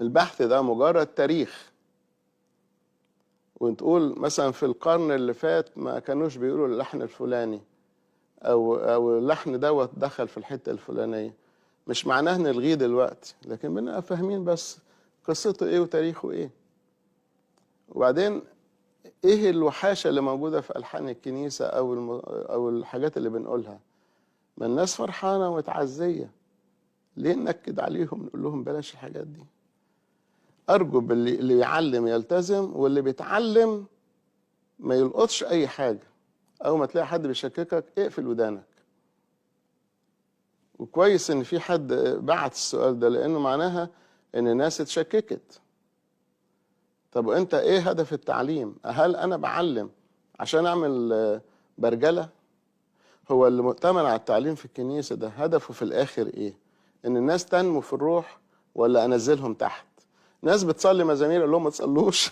البحث ده مجرد تاريخ، وتقول مثلا في القرن اللي فات ما كانوش بيقولوا اللحن الفلاني او اللحن دوت دخل في الحتة الفلانية، مش معناه نلغيه دلوقتي، لكن بنبقى فاهمين بس قصته ايه وتاريخه ايه. وبعدين ايه الوحاشه اللي موجودة في الحان الكنيسة او الحاجات اللي بنقولها؟ ما الناس فرحانة ومتعزيه، ليه ننكد عليهم نقول لهم بلاش الحاجات دي؟ ارجو باللي اللي بيعلم يلتزم، واللي بيتعلم ما يلقطش اي حاجة. اول ما تلاقي حد بيشككك اقفل ودانك. وكويس ان في حد بعت السؤال ده، لانه معناها ان الناس اتشككت. طب وانت ايه هدف التعليم؟ هل انا بعلم عشان اعمل برجله؟ هو اللي مؤتمن على التعليم في الكنيسة ده هدفه في الاخر ايه؟ ان الناس تنمو في الروح ولا انزلهم تحت؟ ناس بتصلي مزامير اقول لهم ما تصلوش.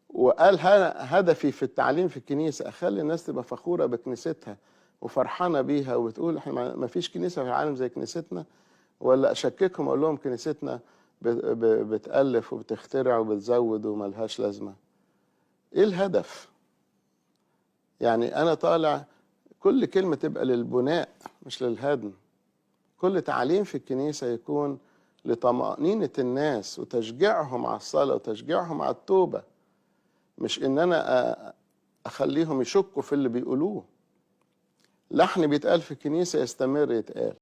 وقال هدفي في التعليم في الكنيسة اخلي الناس تبقى فخورة بكنيستها وفرحانه بيها وبتقول احنا ما فيش كنيسة في العالم زي كنيستنا، ولا اشككهم اقول لهم كنيستنا بتألف وبتخترع وبتزود وملهاش لازمه؟ ايه الهدف؟ يعني انا طالع كل كلمة تبقى للبناء مش للهدم. كل تعليم في الكنيسة يكون لطمأنينة الناس وتشجيعهم على الصلاة وتشجيعهم على التوبة، مش إن أنا أخليهم يشكوا في اللي بيقولوه. لحن بيتقال في الكنيسة يستمر يتقال.